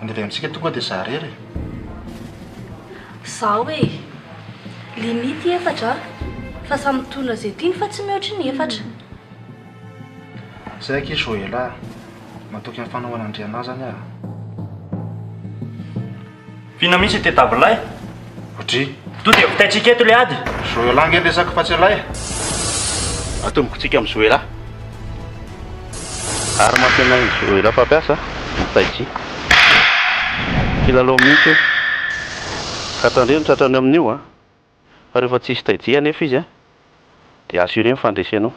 Andeha avy amintsika tonga dia za rery e. Zao e! Limite efatra a! Fa samy mitondra izay tiany fa tsy mihoatry ny efatra. Zay akia Joël a! Matoky ny fanaovan'Andriana ahy zany aho. F'inona mihitsy ity table Odry. To dia vitaintsika eto le ady. Zoela ange ny resako fa tsy ialahy e. Atomboko-tsika amin'i Zoela. Ary mampianarin'i Zoela mpampiasa ny tai chi. Kilalao mihitsy io. Ka tandremo tratrany amin'io an. Fa rehefa tsisy tai chi anefa izy an, dia assuré ny fandresenao.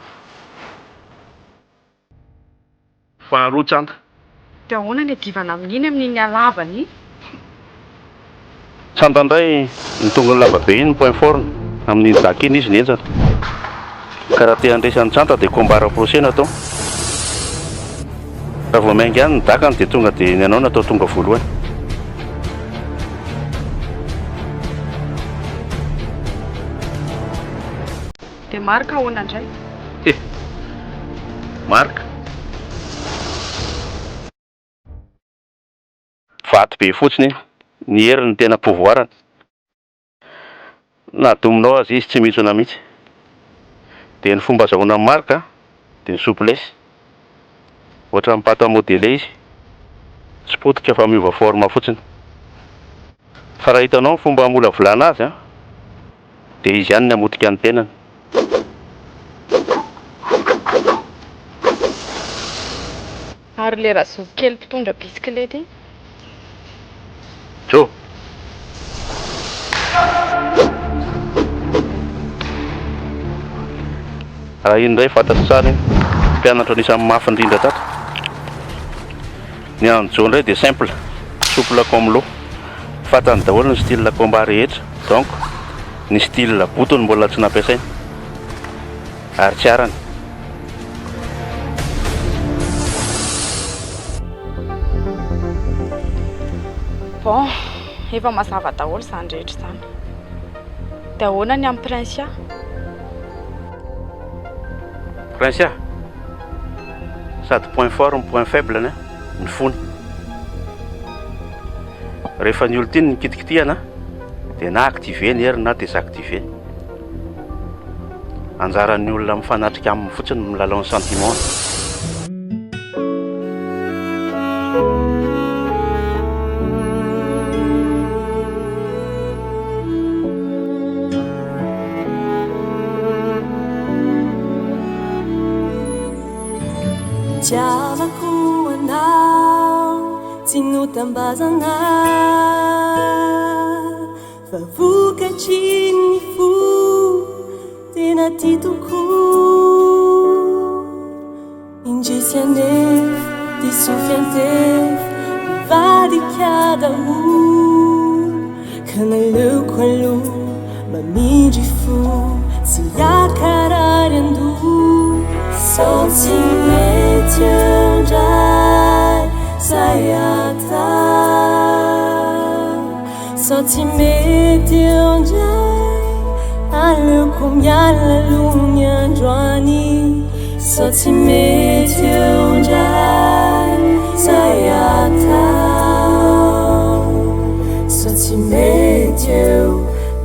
Faharoa tsanta. Dia ahoana ny adivana amin'iny amin'iny halavany iny? Tsanta indray ny tongony lava be iny ny point fort-ny, amin'iny daka iny izy ny henjana. Ka raha te handresy an'i Tsanta dia combat rapproché no atao. Raha vao miainga any ny dakany dia tonga dia ny anao no atao tonga voalohany. Dia Marc ahoana indray? He! Marc. Vato be fotsiny iny. Ny heriny no tena pouvoir-ny. Na dominao aza izy tsy mihitsona mihitsy. Dia ny fomba azahoana an'i Marc dia ny souplesse. Ohatran'ny pâte à modeler izy. Tsy potika fa miova forme fotsiny. Fa raha hitanao ny fomba hamolavolana azy an! Dia izy ihany ny hamotika ny tenany. Ary le razoky kely mpitondra bisikileta iny? Joe. Raha iny indray fantatro tsara iny. Mpianatra anisan'ny mafy indrindra tato. Ny an'i Joe indray dia simple, souple comme l'eau. Fantany daholo ny style combat rehetra donc ny style botony mbola tsy nampiasainy ary tsy arany. Bon, efa mazava daholo izany rehetra izany. Dia ahoana ny amin'i Princia? Princia? Sady point fort no point faible ny ny fony. Rehefa ny olon-tiany no kitikitihana dia na activer ny heriny na désactiver. Anjaran'ny olona mifanatrika aminy fotsiny ny milalao ny sentiment-ny. Tiavako anao tsy notambazana Fa vokatry ny fo tena tia tokoa Indrisy anefa diso fiantefa nivadika daholo Ka naleoko aloha mamindry fo tsy hiakarary an-doha Sao tsy mety eo indray zay atao Sao tsy mety eo indray Aleoko miala aloha ny androany Sao tsy mety eo indray Zay atao Sao tsy mety eo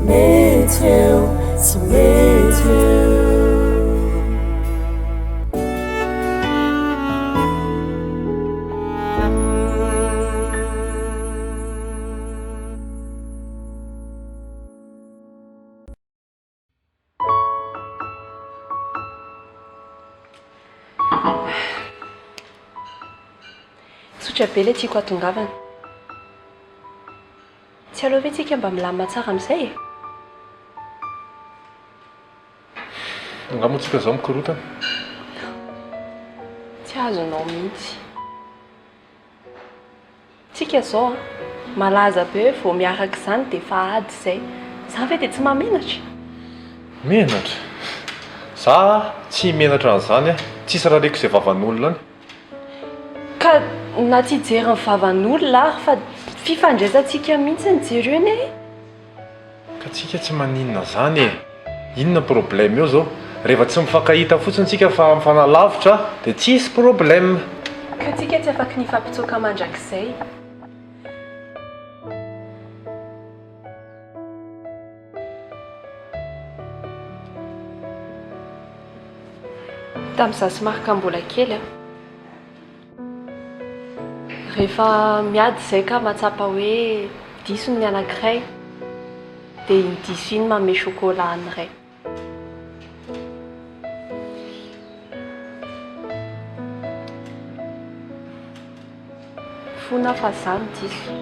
Mety eo Tsy mety eo. Tsotra be ilay tiako hatongavana. Tsy aleo ve tsika mba milamina tsara amin'izay e? Angaha moa tsika izao mikorontana? Tsy azonao mihitsy. Tsika zao an, malaza be hoe vao miaraka izany dia efa ady izay. Izany ve dia tsy mahamenatra? Menatra? Za tsy menatra an'izany aho. Tsisy rareko izay vavan'olona any. Ka na tsy hijery ny vavan'olona ary fa fifandraisantsika mihitsy no jereo anie e! Ka tsika tsy maninona zany e! Inona problème eo zao? Rehefa tsy mifankahita fotsiny tsika fa mifanalavitra dia tsisy problème. Ka tsika tsy afaky ny hifampitsoaka mandrakizay. Tamin'izaho sy Marc mbola kely an. Rehefa miady izay ka mahatsapa hoe diso ny anankiray dia iny diso iny manome chocolat ny iray. Fona fa za no diso.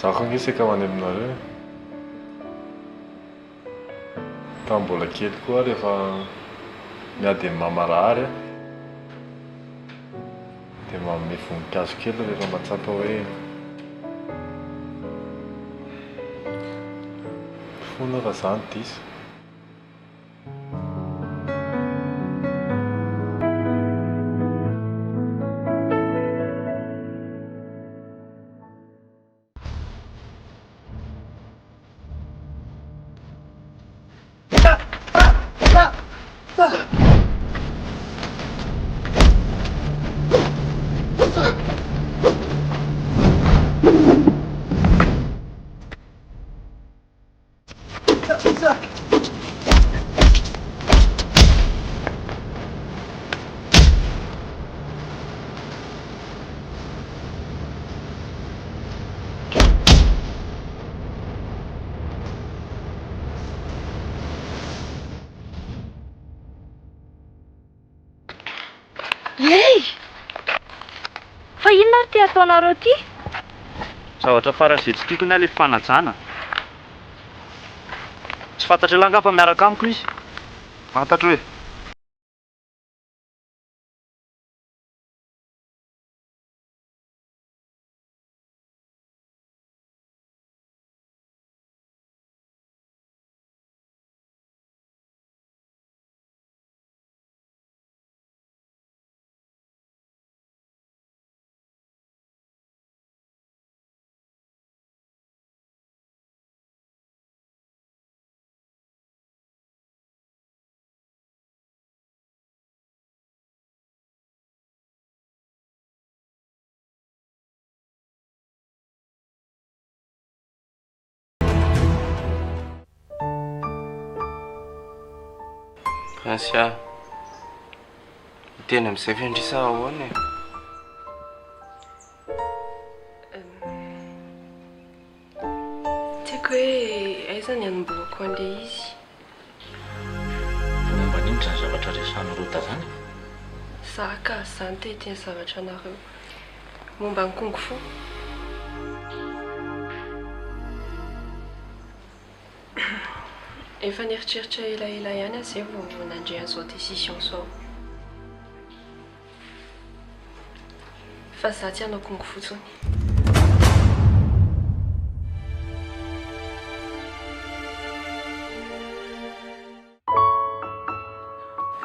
Za koa ange saika ho any aminareo e. Tamin'ny mbola kely koa aho rehefa miady amin'ny mama marary aho dia manome voninkazo kely rehefa mahatsapa hoe fona fa za no diso. Hey! Fa inona ary ity ataonareo ity? Zavatra faran'izay tsy tiako ny ahy ilay fifanajana. Tsy fantatr'ialahy angaha fa miaraka amiko izy? Fantatro e! Princia, hiteny amin'izay ve ndry sa ahoana e? Tsy haiko hoe aiza ny hanombohako an'ilay izy. Fa momba an'inona izany zavatra resahan'i Rota izany e? Za ka, za no te hiteny zavatra anareo. Momba ny kung fu. Efa nieritreritra elaela ihany aho izay vao nandre an'izao décision izao. Fa za tsy hanao kung fu intsony.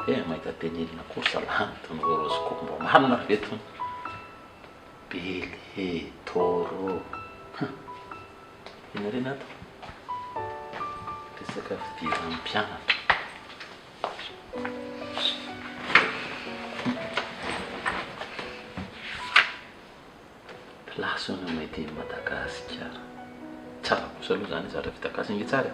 Eh, mahita tenenina koa ry zalahy itony horoscope mba marina ve itony? Bélier, Taureau, huh! Inona re ny ato? Resaka fidiran'ny mpianatra. Place hono made in Madagasikara. Tsara kosa aloha izany zavatra vita gasy ange tsara e.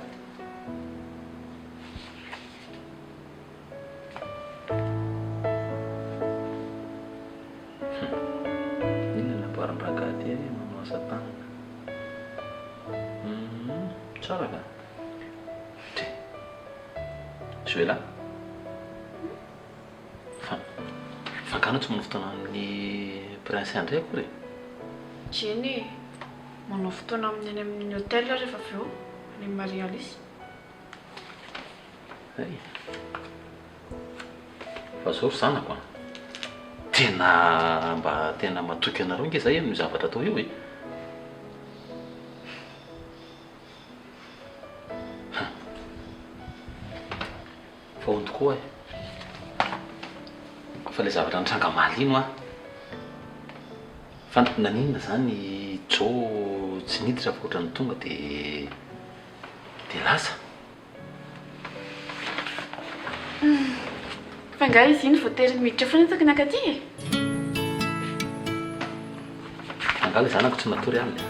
Inona no amboarin-drangahy ty e, manao asa tanana. Tsara ka. Dre. Joela. Fa fa angaha anao tsy manao fotoana amin'ny Prince indray akory e? Eny e, manao fotoana amin'ny any amin'ny hotel rehefa avy eo, any amin'ny Marie Alice. Hay. Fa zao ry zanako an, tena mba tena matoky anareo ange zahay amin'io zavatra atao io e. Fa hono tokoa e, fa ilay zavatra nitranga omaly iny hoa, Fa naninona zany i Joe tsy niditra fa ohatran'ny tonga de de lasa? Fa angaha izy iny voatery miditra foana isaky ny hankaty e? Angaha ilay zanako tsy natory alina e?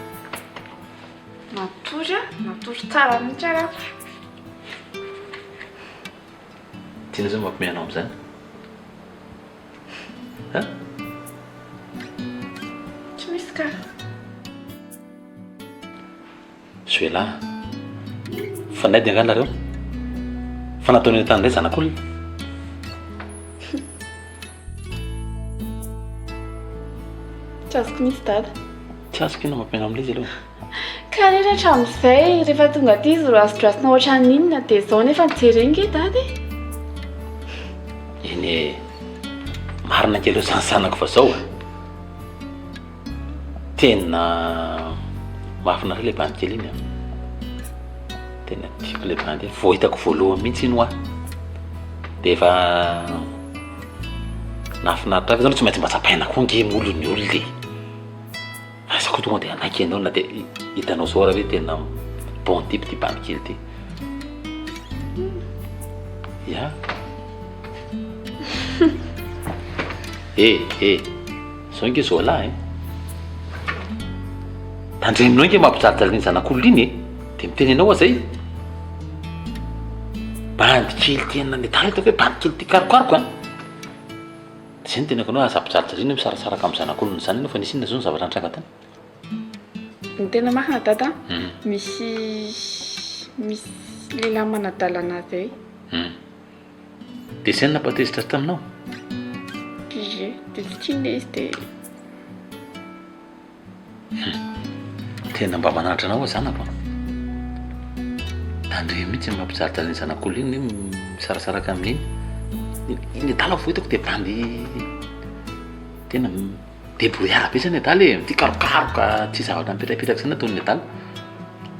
Natory aho, natory tsara mihitsy ary aho. Tiana zao mampime anao amin'izany? Ha? Tsy misy ka. Zoela a! Fa naidy angaha nareo? Fa nataonay tany indray zanak'olona? Tsy azoko mihitsy dada. Tsy azoko inona mampime anao amin'ilay izy aloha. Ka re hatramin'izay rehefa tonga aty izy roasidrasina ohatran'ny inona dia izao nefa jereo nge dada e! Eny e! Marina ange aloha izany zanako fa zao a! Tena mahafinaritra ilay bandy kely iny a! Tena tiako ilay bandy iny, vao hitako voalohany mihitsy iny hoa dia efa nahafinaritra ahy fa zany tsy maintsy mba tsapaina koa ange moa aloha ny olona e! Asa koa tonga dia hanaiky ianao na dia hitanao zao ary hoe tena bon type ty bandy kely ty. Ya. Eh, eh. Zao nge zao lahy eh. Tandreminao nge mampijalijaly ny zanak'olona iny eh. Dia miteny anao aho zay. Bandy kely tena ny adala hitako hoe bandy kely tia karokaroka an. Zay no tenako anao aza ampijalijaliana hoe misarasaraka amin'ny zanak'olona izany ianao fa nisy inona zao ny zavatra nitranga tany? Ny tena marina dada a, misy misy lehilahy manadala anah zay. Dia izay no nampatezitra azy taminao? Ie, dia tsy tiany ilay izy dia. Hum. Tena mba mananatra anao aho zanako a. Tandremo mihitsy ny mampijalijaly ny zanak'olona iny hoe misarasaraka amin'iny. Iny adala vao hitako dia bandy tena debrouillard be zany adala e, tia karokaroka, tia zavatra mipetrapetraka zany ataon'ny adala.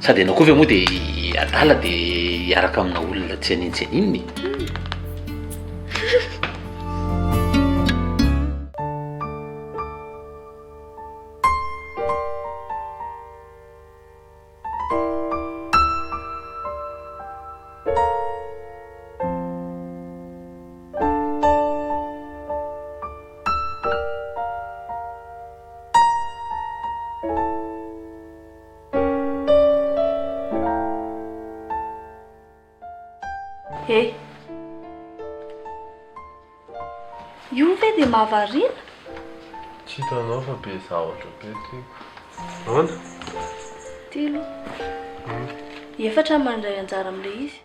Sady ianao koa ve moa dia adala dia hiaraka amina olona tsy haninona tsy haninona e. He. Io ve dia mahavariana? Tsy hitanao fa be zavatra be ty. Ahoana? Ty aloha. Efatra mandray anjara amin'ilay izy.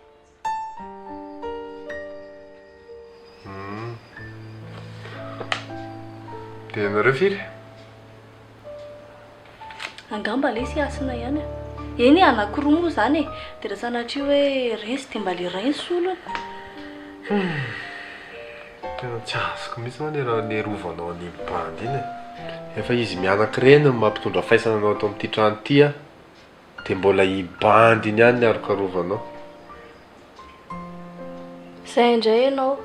Dia ianareo firy? Angamba lesy hasina ihany e. Eny e, anankiroa moa izany e. Dia raha sanatria hoe resy dia mba le iray ny solony. Tena tsy azoko mihitsy ho'a le raha nerovanao an'iny bandy iny e. Efa izy mianaka ireny no mampitondra faisana anao ato amin'ity trano ity a. Dia mbola i bandy iny ihany ny arokarovanao. Zay indray ianao.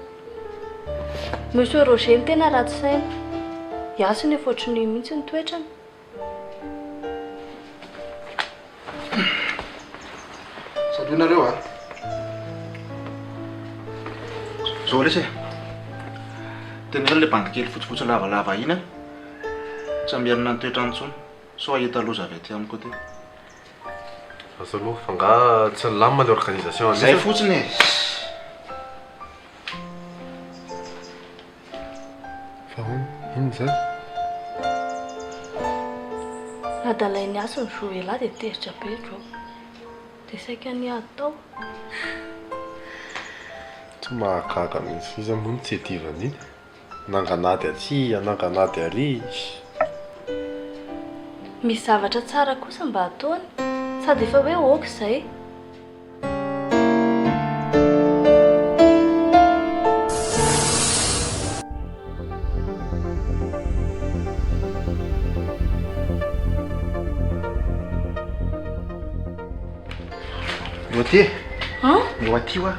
Monsieur Roger no tena ratsy saina. I Hasina efa ohatran'io mihitsy ny toetrany. Salut nareo a. Zao lesy e. Tena zany le bandy kely fotsifotsy lavalava iny a. Tsy hamerina ny toetrany intsony. Sao hahita loza avy aty amiko aty. Asa aloha, fa nga tsy nilamina le organisation Zay fotsiny e! Fa ahoana? Inona izany? Nadalain'i Hasy ny Joela dia tezitra be Joe. Dia saika niady tao. Tsy mahagaga mihitsy, iza moa no tsy hiadivana iny? Nanganady atsy, hananganady ary. Misy zavatra tsara kosa mba ataony, sady efa hoe ok izay. Eo aty e! Eo aty hoa!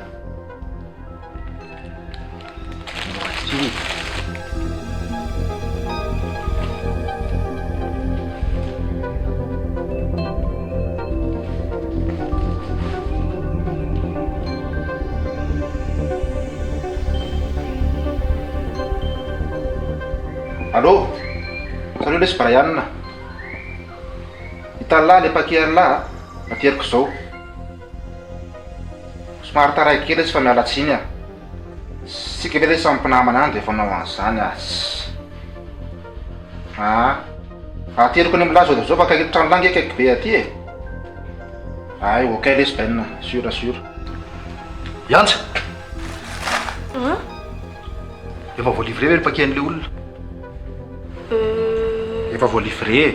Allô? Salut lesy Brian. Hitan'lah le paquet an'lah a, ateriko zao. Somary taraiky kely lesy fa miala tsiny a. Tsika ve lesy samy mpinamana any de efa hanao an'izany a. Aa. Ateriko any amin'lah zao de zao fa akaiky tranon'lah nge akaiky be aty e. Ay ok lesy Ben, sûr sûr. Iantsa! Efa voa-livré ve ny paquet an'ilay olona? Efa voa-livré e!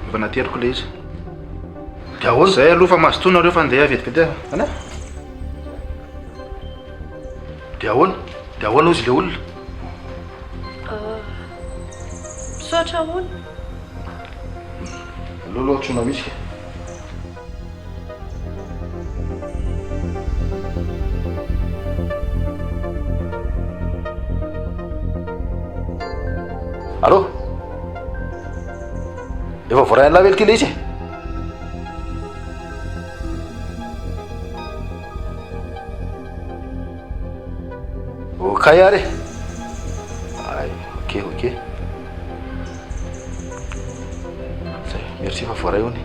Efa nateriko ilay izy. Dia ahoana? Zay aloha fa mazotoa nareo fa andeha vetivety aho. Any a! Dia ahoana? Dia ahoana hozy ilay olona? Misaotra hono. Aleo aloha antsoina mihitsy ka. Allô? Efa voaray an'lah ve ity ilay izy e? Ok ary e. Ay, ok, ok. Zay, merci fa voaray hono e.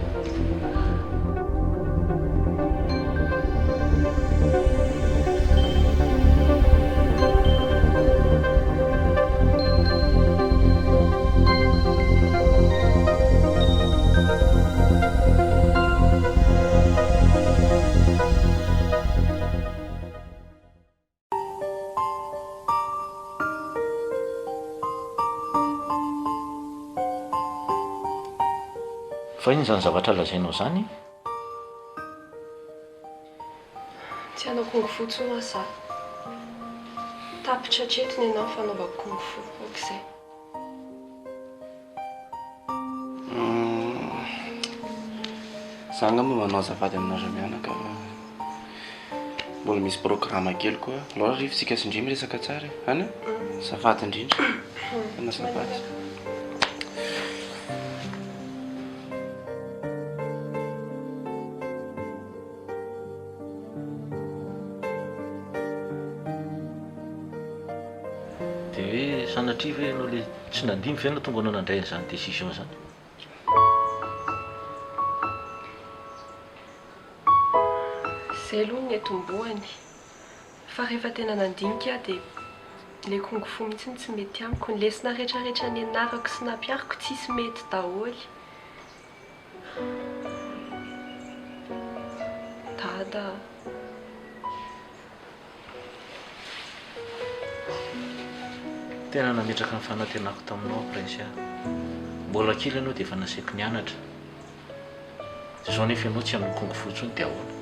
Fa inona izany zavatra lazainao izany? Tsy hanao kung fu intsony hoa za. Tapitra hatreto ny anah ny fanaovako kung fu. Ok izay. Za angamba manao azafady aminareo mianaka fa mbola misy programme kely koa. Alao ry Rivo tsika sy ndry miresaka tsara e. Any a? Azafady indrindra. Tena azafady. Dia hoe sanatria ve ianao ilay tsy nandimby ve no tonga anao nandray an'izany décision izany? Izay aloha no niatombohany. Fa rehefa tena nandinika aho dia ilay kung fu mihitsy no tsy mety amiko. Ny lesona rehetrarehetra nianarako sy nampihariko tsisy mety daholo. Dada a. Tena nametraka ny fanantenako taminao aho Princia. Mbola kely ianao dia efa nasaiko nianatra. Izao nefa ianao tsy hanao kung fu intsony dia ahoana?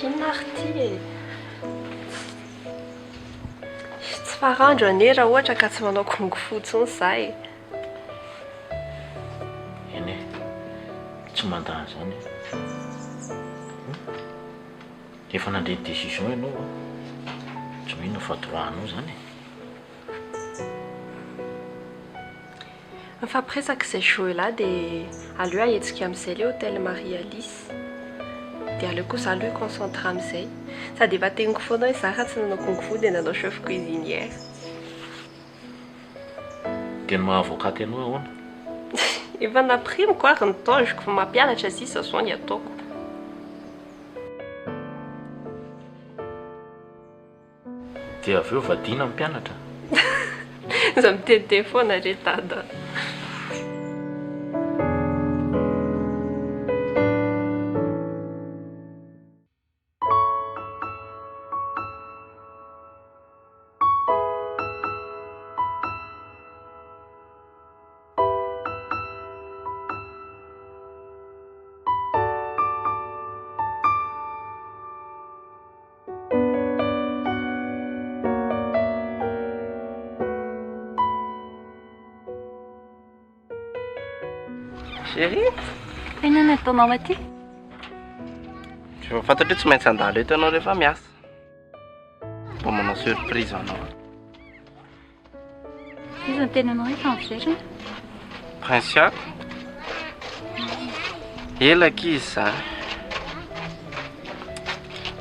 Inona ary ity e? Tsy farandro anie raha ohatra ka tsy manao kung fu intsony za e. Eny e, tsy mandà an'izany aho. Efa nandray décision ianao an, tsy mino fa droit-nao izany e. Mifampiresaka izay jeu-lah dia aleo ahetsika amin'izay ilay hôtel Marie Alice. Dia aleo koa za aloha hi-concentre amin'izay. Sady efa teniko foana hoe za raha tsy nanao kung fu dia nanao chef cuisinière. Dia ny maha avocate anao ahoana? Efa nampirimiko ary ny tanjoko fa mampianatra sisa zao ny ataoko. Dia avy eo vadiana ny mpianatra? Aza miteniteny foana re dada a. Chérie? Inona no ataonao aty? Efa fantatro hoe tsy maintsy handalo eto ianao rehefa miasa. Mba manao surprise anao. Iza no tenanao efa miverina? Princia. Ela akia izy izany.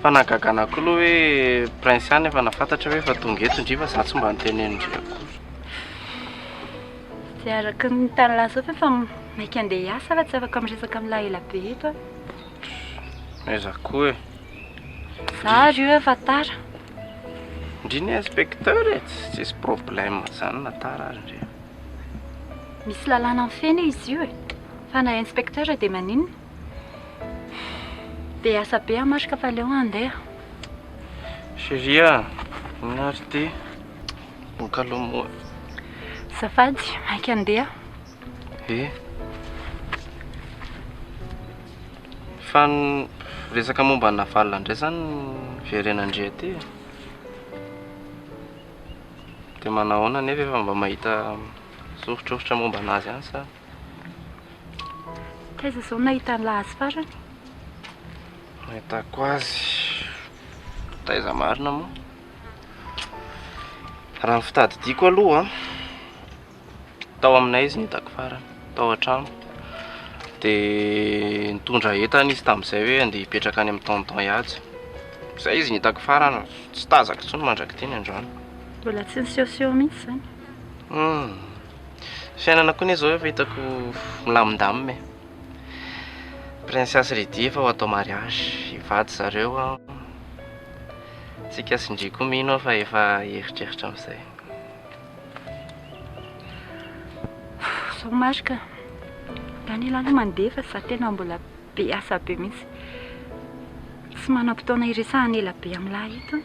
Fa nahagagana koa aloha hoe Princia nefa nahafantatra hoe efa tonga eto ndry fa za tsy mba nitenenindry akory. Tsy araka ny hitan'lah zao fa efa maika andeha hiasa fa tsy afaka miresaka amin'lah ela be eto aho. Aiza koa e. Za ary io efa tara. Ndry ny inspecteur e, tsisy problème zany na tara ary ndry. Misy lalàna mifehy anie izy io e. Fa na inspecteur dia maninona? Be asa be aho Marc fa aleo handeha. Chérie a, inona ary ity? Boka aloha moa. Azafady, maika handeha aho. Eh. Fa ny resaka momba an'i Navalona indray izany verenan-dry aty e. Dia manahoana nefa efa mba mahita soritsoritra momba an'azy ihany sa? Taiza izao no nahitan'lah azy farany? Nahitako azy. Taiza marina moa? Raha ny fitadidiako aloha, tao aminay izy no hitako farany, tao an-trano. Dia nitondra entana izy tamin'izay hoe andeha hipetraka any amin'ny tonton Ihaja. Izay izy no hitako farany, tsy tazako intsony mandrak'ity ny androany. Mbola tsy nisehoseho mihitsy izany. Hum. Fiainana koa anie izao efa hitako milamindamina e. Princesse Lydie efa ho atao mariage, hivady zareo an. Tsika sy ndry koa mino aho fa efa hieritreritra amin'izay. Zao Marc, ndany ialahy aloha mandeha fa za tena mbola be asa be mihitsy. Tsy manam-potoana hiresahana ela be amin'lah eto an.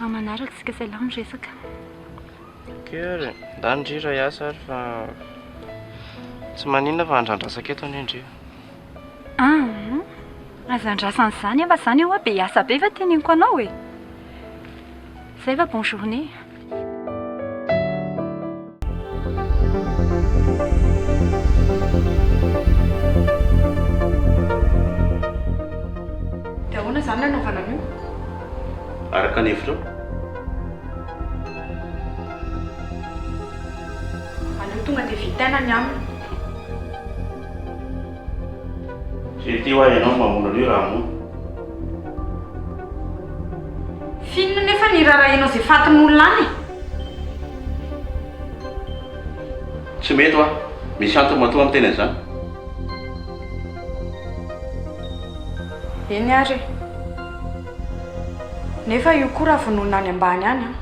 Amin'ny manaraka isika sy ialahy miresaka. Ok ary e, ndany ndry raha hiasa ary fa tsy maninona fa andrandrasako eto anie ndry. Ah, aza andrasana izany fa izany hoa be asa be fa teneniko anao e. Zay fa bonne journée. Dia ahoana izany ny hanaovana an'io? Araka ny hevitrao. Aleo tonga dia vitaina ny aminy. Tsy ity hoa ianao no mamono an'io raha hamono. F'inona nefa ny irarahianao izay fatin'olona any e? Tsy mety hoa. Misy antony matoa miteny an'izany. Eny ary e. Nefa io koa raha vonoina any ambany any an.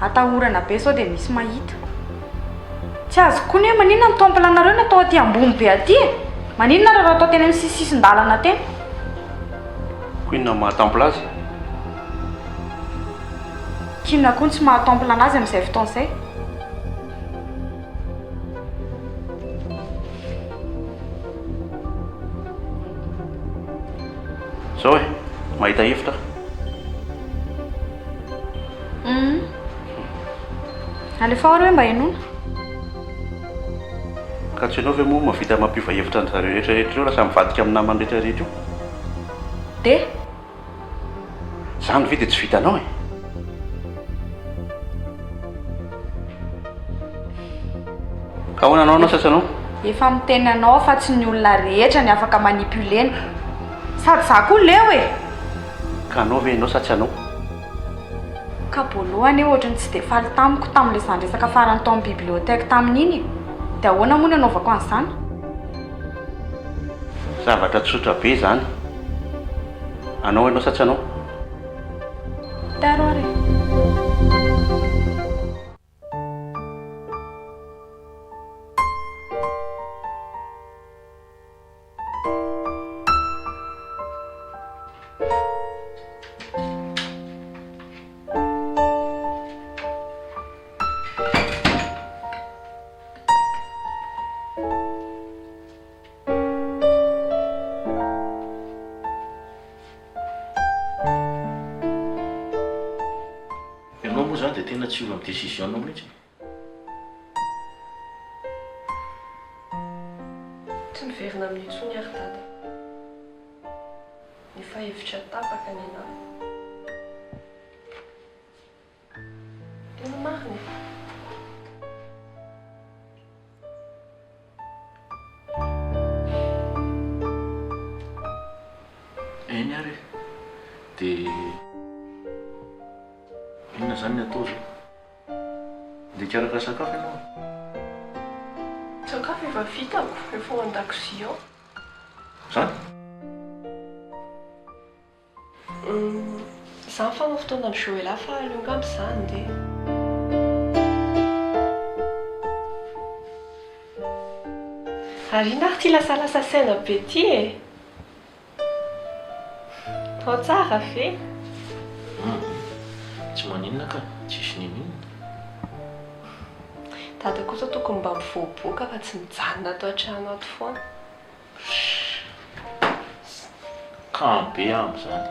Atahorana be sao dia misy mahita. Tsy azoko koa ny hoe maninona ny temple anareo natao aty ambony be aty e? Maninona raha natao teny amin'ny sisisin-dalana teny? Ko inona no maha temple azy? K'inona koa no tsy maha temple anazy amin'izay fotoana izay? Zao e, mahita hevitra aho. Hum. Alefao ary hoe mba henoina. Ka tsy ianao ve moa mahavita mampiova hevitra an-dry zareo rehetra rehetra ireo lasa mivadika amin'ny namany rehetra rehetra io? Dia? Izany ve dia tsy vitanao e? Ka ahoana anao anao sa tsy anao? Efa miteny anao aho fa tsy ny olona rehetra ny afaka manipuler-na. Sady za koa leo e! Ka anao ve ianao sa tsy anao? Ka boalohany anie ohatry ny tsy dia faly tamiko tamin'ilay za niresaka farany tao amin'ny bibliothèque tamin'iny e! Dia ahoana moa ny anaovako an'izany? Zavatra tsotra be izany. Anao ianao sa tsy anao? Taro ary e! Ianao moa izany dia tena tsy hiova amin'ny décision-nao mihitsy e. Tsy miverina amin'io intsony ary Dada. Efa hevitra tapaka ny anah. Tena marina e. Eny ary e. Dia inona izany ny atao izao? Andeha hikarakara sakafo ianao? Sakafo efa vitako, efa ao an-dakozia ao. Zany? Humm, za mifanao fotoana amin'i Joella fa aleo angamba za handeha. Ary inona ary ity lasalasa saina be ity e? Ao tsara ve? Humm, tsy maninona ka, tsisy n'inon'inona. Dada kosa tokony mba mivoaboaka fa tsy mijanona ato an-trano ato foana. Kamo be aho amin'izany.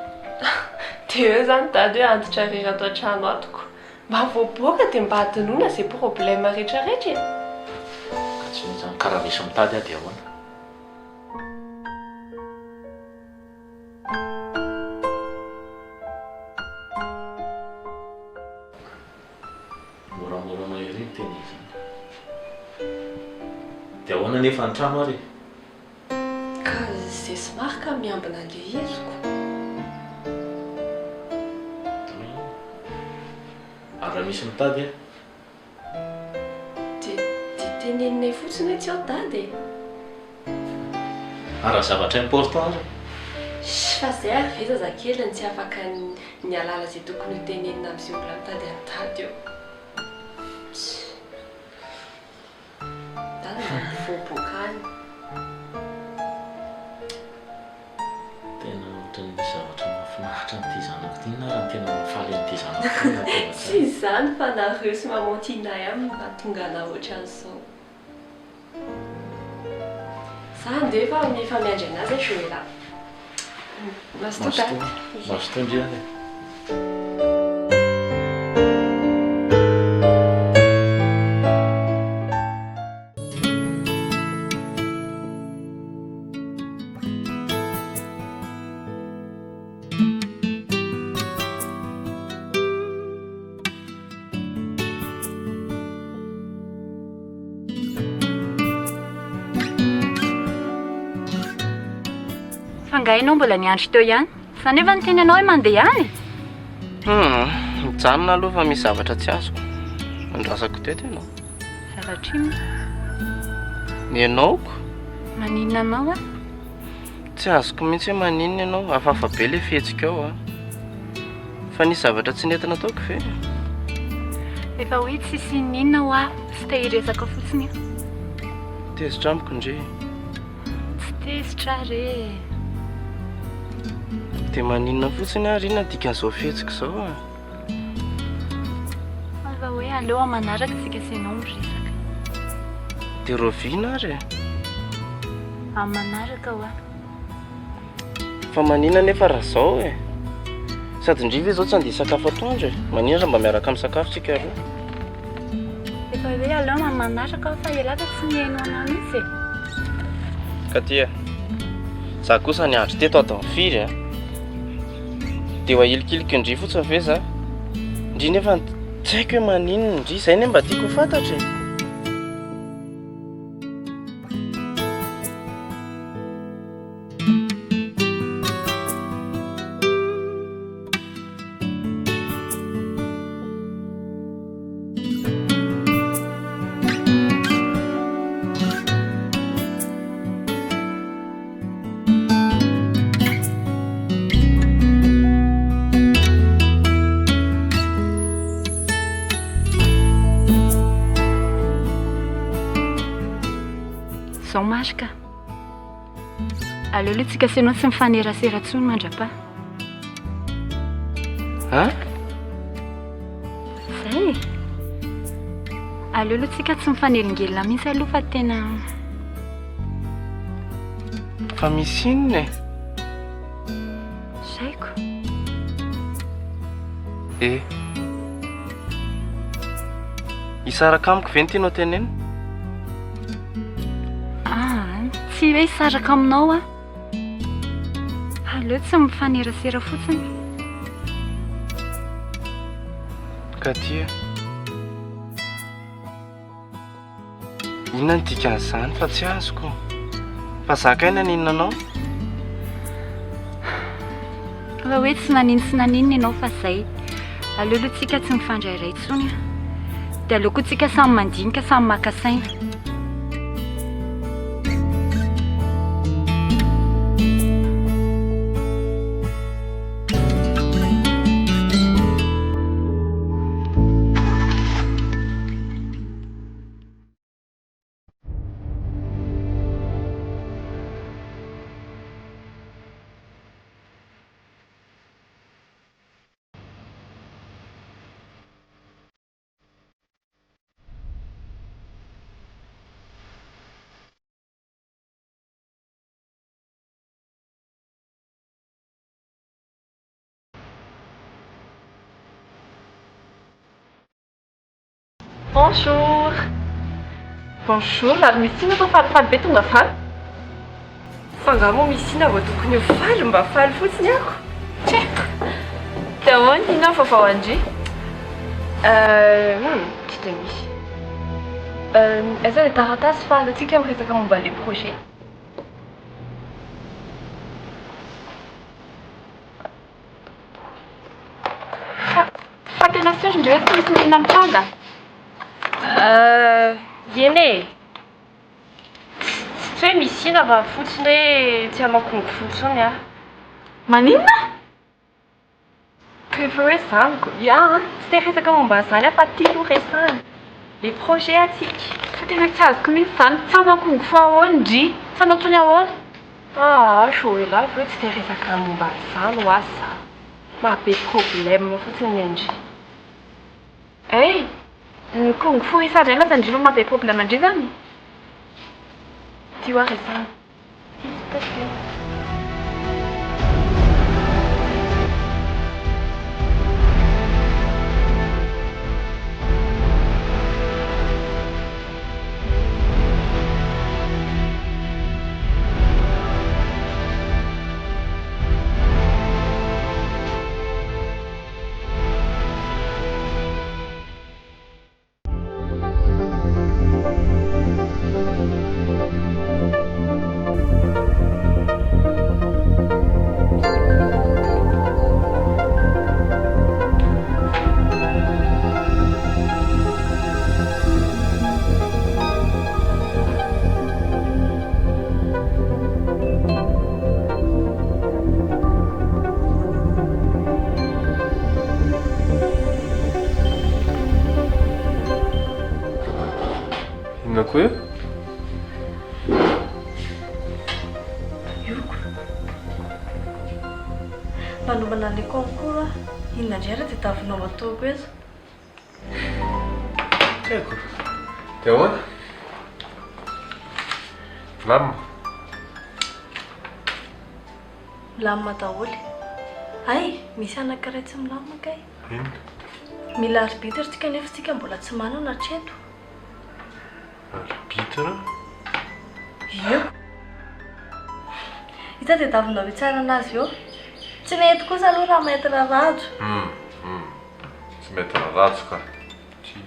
Dia eo izany dada hoe antitra irery ato an-trano ato ko. Mba mivoaboaka dia mba adinoina izay problème rehetra rehetra e. Ka tsy mety izany, ka raha misy mitady aho dia ahoana? Moramora anao ery miteny an'izany. Dia ahoana anefa ny trano ary e? Ka ze sy Marc miambina an'le iziko. Ary raha misy mitady aho? Dia dia teneninay fotsiny hoe tsy ao dada e! Ary raha zavatra important ary? Shh fa zay ary ve zazakely no tsy afaka ny hahalala izay tokony ho tenenina amin'izay olona mitady an'i dada eo? Shh Dada mba mivoaboaka any. Tena ohatran'ny misy zavatra mahafinaritra an'ity zanako ity na raha ny tena mahafaly an'ity zanako ity no tena Tsy izany fa nareo sy maman Tina ihany no mahatonga anah ohatran'izao. Za andeha fa efa miandry anah zay Joella. Mazotoa dada. Mazotoa ndry any e. Fa angaha ianao mbola niandry teo ihany? Za nefa niteny anao hoe mandeha any e! Hum, mijanona aloha fa misy zavatra tsy azoko. Andrasako teto ianao. Zavatra inona? Ny ianaoko. Maninona anao aho? Tsy azoko mihitsy hoe maninona ianao, hafahafa be ilay fihetsikao a. Fa nisy zavatra tsy nety nataoko ve? Efa hoe tsisy ininona hoa, tsy te hiresaka fotsiny aho. Tezitra amiko ndry. Tsy tezitra aho re e. Dia maninona fotsiny ary inona dikan'izao fihetsiko izao a? Fa hoe aleo amin'ny manaraka isika sy ianao miresaka. Dia rahoviana ary e? Amin'ny manaraka hoa. Fa maninona anefa raha izao e? Sady ndry ve izao tsy handeha hisakafo atoandro e? Maninona raha mba miaraka misakafo tsika roa? Efa hoe aleo amin'ny manaraka aho fa ialahy ve tsy mihaino anah mihitsy e? Katia, za kosa niandry teto adiny firy a? Dia ho ahilikiliky ndry fotsiny ve za? Ndry nefa tsy haiko hoe maninona ndry, izay anie mba tiako ho fantatra e! Zao Marc a! Aleo aloha tsika sy ianao tsy mifanerasera intsony mandra-paha. Hein? Zay e! Aleo aloha tsika tsy mifanelingelina mihitsy aloha fa tena. Fa misy inona e? Tsy haiko. Eh. Hisaraka amiko ve ny tianao tenenina? Ah, tsy hoe hisaraka aminao aho. Aleo tsy mifanerasera fotsiny. Katia. Inona ny dikan'izany fa tsy azoko? Fa za kay naninona anao? Fa hoe tsy nanino tsy naninona ianao fa zay. Aleo aloha tsika tsy mifandrairay intsony a. Dia aleo koa tsika samy mandinika, samy maka saina. Bonjour. Bonjour, ary misy inona fa falifaly be tonga faly? Fa angaha moa misy inona vao tokony ho faly? Mba faly fotsiny aho. Tsy haiko. Dia ahoana, inona ny vaovao an-dry? Euh, hum, tsy dia misy. Euh, aiza ilay taratasy fa aleontsika miresaka momba ilay projet. Fa tena sûr ndry hoe tsy misy n'inona mitranga? Euh, eny e! Tsy hoe misy inona fa fotsiny hoe tsy hanao kung fu intsony aho. Maninona? Ka efa hoe zany ko, ya an! Tsy te hiresaka momba an'izany aho fa ty aloha resahana. Le projet antsika. Fa tena tsy azoko mihitsy izany, tsy hanao kung fu ahoana ndry? Tsy hanao intsony ahoana? Aa, Joël avy hoe tsy te hiresaka momba an'izany hoa za. Maha be problème fotsiny ny an-dry. Hey! Ny kung fu isa indray lazain-dry fa maha be problème an-dry zany? Ty hoa resahana. Ty s'il te plaît. Inona koa io? Ioko. Manomana an'ilay concours aho. Inona indray ary tadiavinao ataoko eto? Tsy haiko. Dia ahoana? Milamina? Milamina daholo. Hay, misy anankiray tsy milamina kay. Inona? Mila arbitre tsika nefa tsika mbola tsy manana hatreto. Arbitre? Io. Iza tadiavinao hitsarana azy eo? Tsy mety kosa aloha raha maître Rajo. Hum, hum. Tsy maître Rajo ka. Tsy.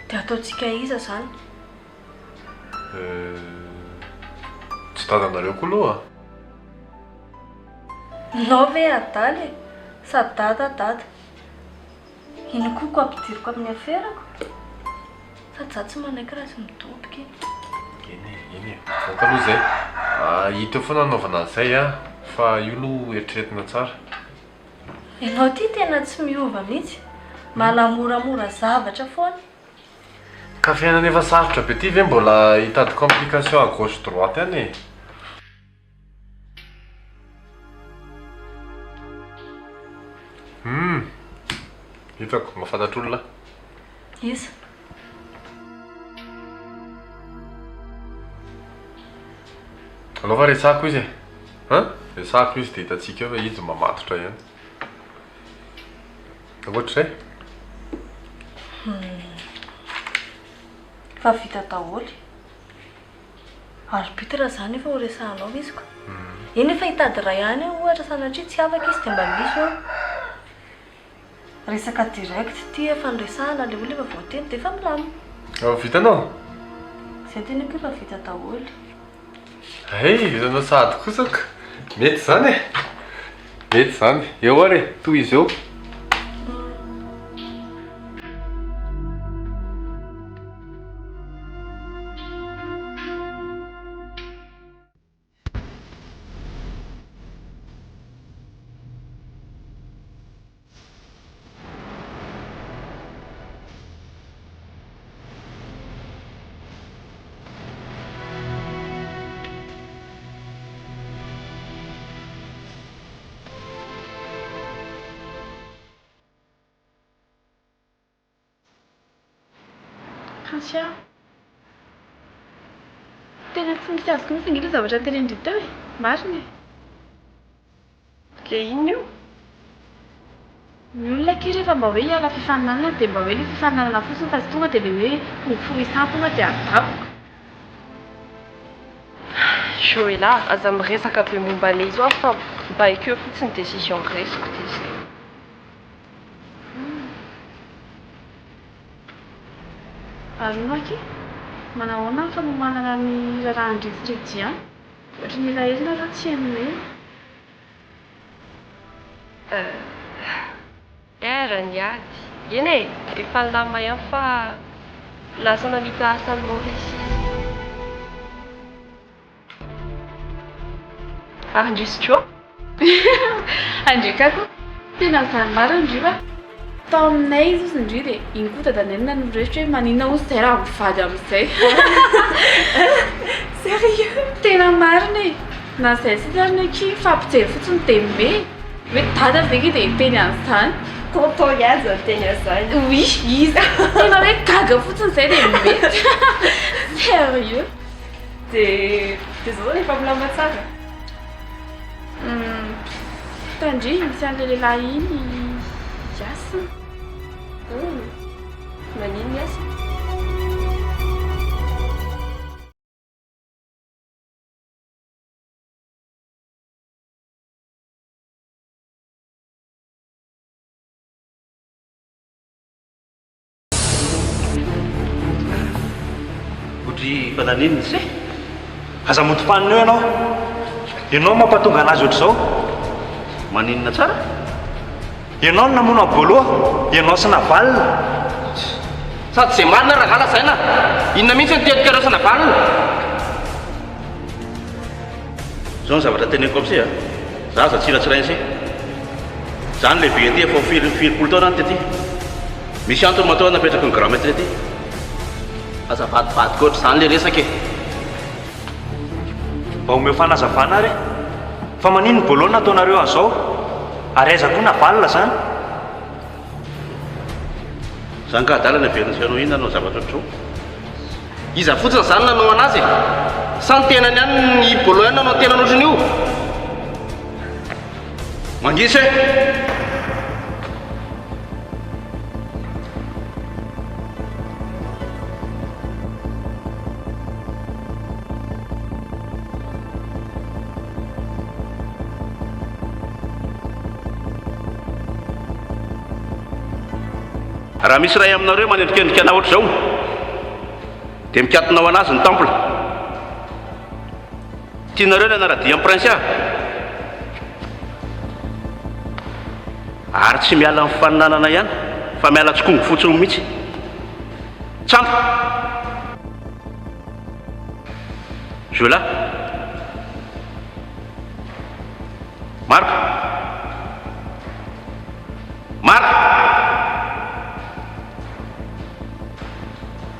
Dia ataontsika iza izany? Euh, tsy dadanareo koa aloha. Nao ve adala e? Sady dada dada. Iny koa ko ampidiriko amin'ny aferako? Sady za tsy manaiky raha tsy midoboka iny. Eny e, eny e. Aoka aloha izay. Ah, hita eo foana hanaovana an'izay an, fa io aloha eritreretina tsara. Ianao ity tena tsy miova mihitsy. Manamoramora zavatra foana. Ka fiainana efa sarotra be ty ve mbola hitady complication à gauche droite any e? Hum! Hitako, mahafantatra olona aho. Iza? Aleo fa resahako izy e! Hein? Resahako izy dia hitantsika eo fa izy mamatotra ihany. Ankoatr'izay? Hum. Fa vita daholo. Arbitre zany efa ho resahanao izy ko. Eny efa hitady iray ihany aho ohatra sanatria tsy afaka izy dia mba misy eo. Resaka direct ity efa niresahana ilay olona efa voateny dia efa milamina. Efa vitanao? Izay teniko efa vita daholo. Hay, vitanao sahady kosa ka. Mety izany e. Mety izany. Eo ary e, tohizo eo. Princia. Tena tsy misy azoko mihitsy ange ilay zavatra notenenin-dry teo e! Marina e! Ilay inona io? Ny olona akia rehefa mba hoe hiala fifaninanana dia mba hoe ilay fifaninanana fotsiny fa tsy tonga dia ilay hoe kung fu isan tonga dia adaboka. Joella, aza miresaka be momba an'ilay izy hoa fa mba ekeo fotsiny décision raisiko dia izay. Ary hono akia, manahoana ny fanomanana ny raharahan-dry sy ry Jian? Ohatry ny elaela nareo tsy heno ela. Era ny ady. Eny e, efa nilamina ihany fa lasa namita asa any Maurice izy. Ary ndry sy Joe? Andry ka koa. Tena izany marina ndry fa tao aminay izy ozy ndry dia iny koa dadanay no nanoro hevitra hoe maninona ozy izay raha mivady amin'izay. Sérieux? Tena marina e! Na izay sy izay ary ny akia mifampijery fotsiny dia me hoe dada ve nge dia hiteny an'izany. Tonton ihany izany niteny an'izany. Oui, izy. Tena hoe gaga fotsiny izay dia mety. Sérieux? Dia dia izao izany efa milamina tsara? Hum, tandrimo misy an'ilay lehilahy iny Hasina. Hum, maninona i Hasina? Odry fa naninona se? Aza mody fanina eo ianao. Ianao no mampatonga anazy ohatr'izao. Maninona tsara? Ianao no namono an'i Bolo, ianao sy Navalona. Sady izay marina rangahy lazaina. Inona mihitsy no tetikareo sy Navalona? Zao ny zavatra teneniko amse a! Za aza tsiratsirainy se! Za ny lehibe aty efa ho firy firimpolo taona ny tety. Misy antony matoa napetraky ny grand maitre aty. Aza avadibadika ohatr'izany le resaka e! Mba omeo fanazavana ary e! Fa maninn bolo no nataonareo an'izao? Ary aiza koa navalona zany? Zany ka adalana heverina sy hanao inona hanao zavatra ohatr'izao? Iza fotsiny izany nanao anazy e? Sa ny tenany ihany ny Bolo ihany nanao tenany ohatran'io? Mangisa e! Raha misy iray aminareo manendrikendrika anah ohatr'izao dia mikatona ho an'azy ny temple. Tianareo ny hanara-dia an'i Prince ah? Ary tsy miala amin'ny faninanana ihany fa miala tsikongo fotsiny mihitsy. Tsampy! Zola. Marc. Marc.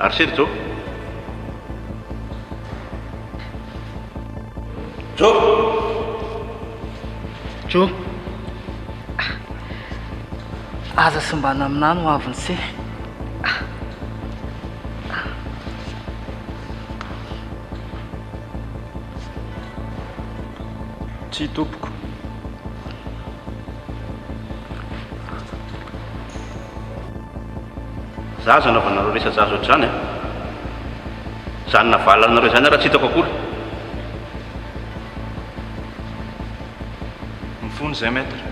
Ary se ry Jo. Jo. Jo. Aza simbana aminà ny hoavin'i se. Tsia tompoko. Za aza anaovanareo resa-jaza ohatr'izany a! Zany navalanareo izany ara tsy hitako akory. Mifona izay maître.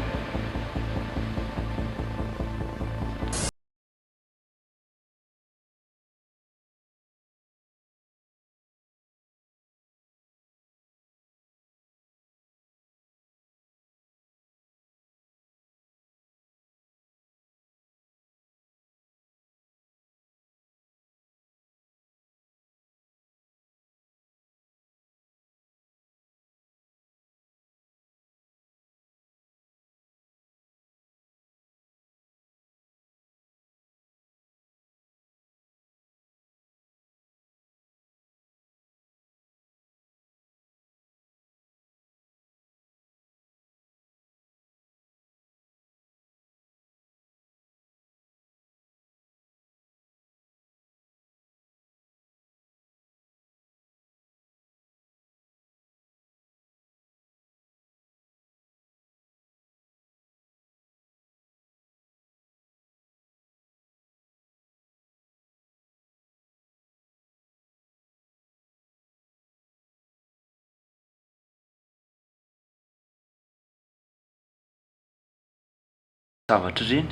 Zavatra ireny.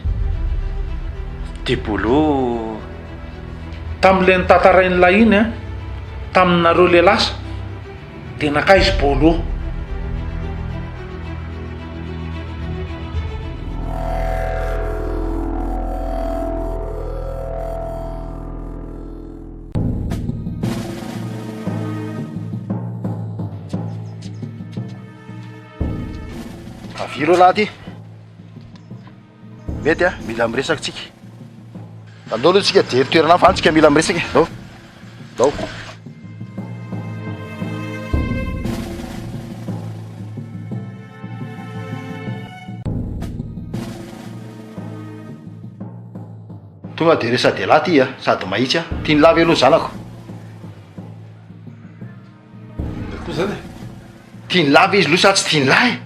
De bolo. Tamin'ilay notantarain'ilay iny an, taminareo ilay lasa, dia nankaiza i Bolo? Avia reo lahy ty. Mety a, mila miresaka tsika. Andao aloha tsika jery toerana hafa any tsika mila miresaka e. Ndao. Ndao. Tonga de resa-dehilahy ty a, sady mahitsy a. Tian'lah ve aloha zanako? Inona koa zany e? Tian'lah ve izy aloha sa tsy tian'lah e?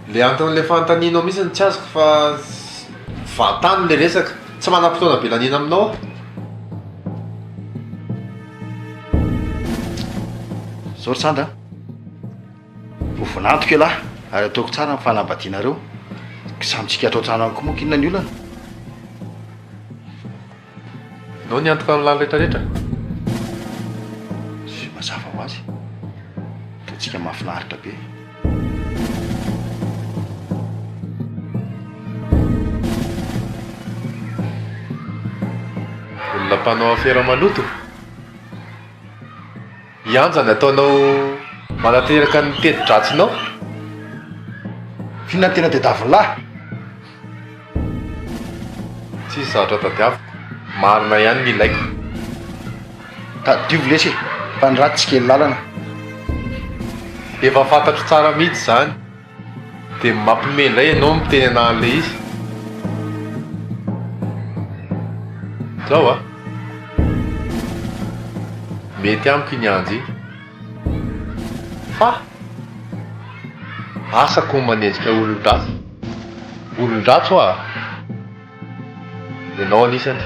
Le anton'le fanontanianao mihitsy no tsy azoko fa vantany le resaka. Tsy manam-potoana be laniana aminao aho. Zao ry Sandra a, ho vinantoko ialahy ary ataoko tsara ny fanambadianareo, samy tsika ato an-trano any koa moa k'inona ny olana? Nao ny antoka ny lany retraretra? Mazava ho azy. Ataontsika mahafinaritra be. Olona mpanao afera maloto? I Anja ny ataonao manateraka ny teti-dratsinao? F'inona no tena tadiavin'lah? Tsisy zavatra tadiaviko, marina ihany ny ilaiko. Tadidio lesy e, fa ny ratsy tsy kely lalana. Efa fantatro tsara mihitsy izany, dia mampiomehy indray ianao miteny anah an'ilay izy. Zao a! Mety amiko iny Anjy iny. Fa asako ny manenjika olon-dratsy. Olon-dratsy hoa! Ianao anisany.